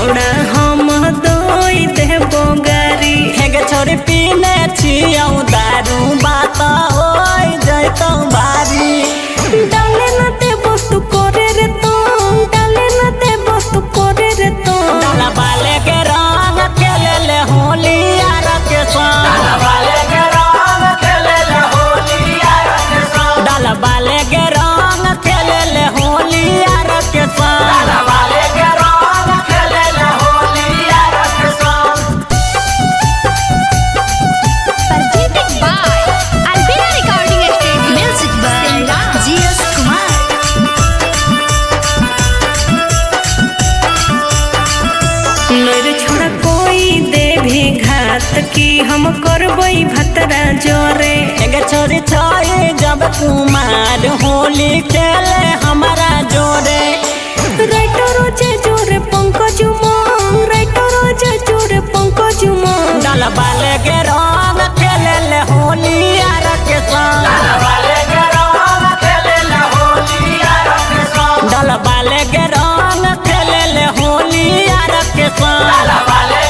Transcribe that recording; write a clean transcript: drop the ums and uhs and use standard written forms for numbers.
छौड़ा हम दोई देबो गारी। हेगे छोरी पीने छियौ दारू बात होई जैतौ भारी। डाले न देबो तू करे रे तो, डाले न देबो तू करे रे तो। डाला बाले के रंग खेले ले होली यार के संग। डाला बाले के रंग खेले ले होली यार के संग। डाला बाले के रंग खेले ले होली यार के संग। डाला बाले के रंग खेले ले होली यार के संग। Presented by Albina Recording Studio. Music by G.S. Kumar. नैर छोड़ा कोई देवी घात की हम करबै भतरा जोरे। एगे छोरी छोई जब कुमार होली खेले हमारा जोरे। राइटरो जे जोरे पंकज उमंग, राइटरो जे जोरे पंकज उमंग। डाला बाले के रंग खेले ले होली यार के संग। डाला बाले के रंग खेले ले होली यार के संग। डाला बाले के रंग खेले ले होली यार के संग। डाला बाले